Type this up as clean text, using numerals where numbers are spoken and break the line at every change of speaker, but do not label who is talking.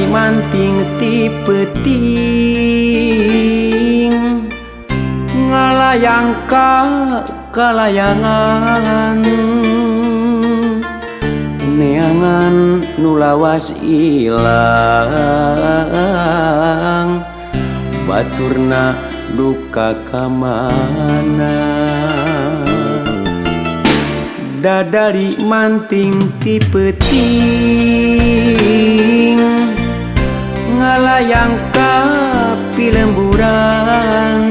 Dadari manting ti peuting, ngalayang ka kalayangan, neangan nu lawas ilang, baturna duka kamana. Dadari manting ti peuting, ngalayang ka pilemburan.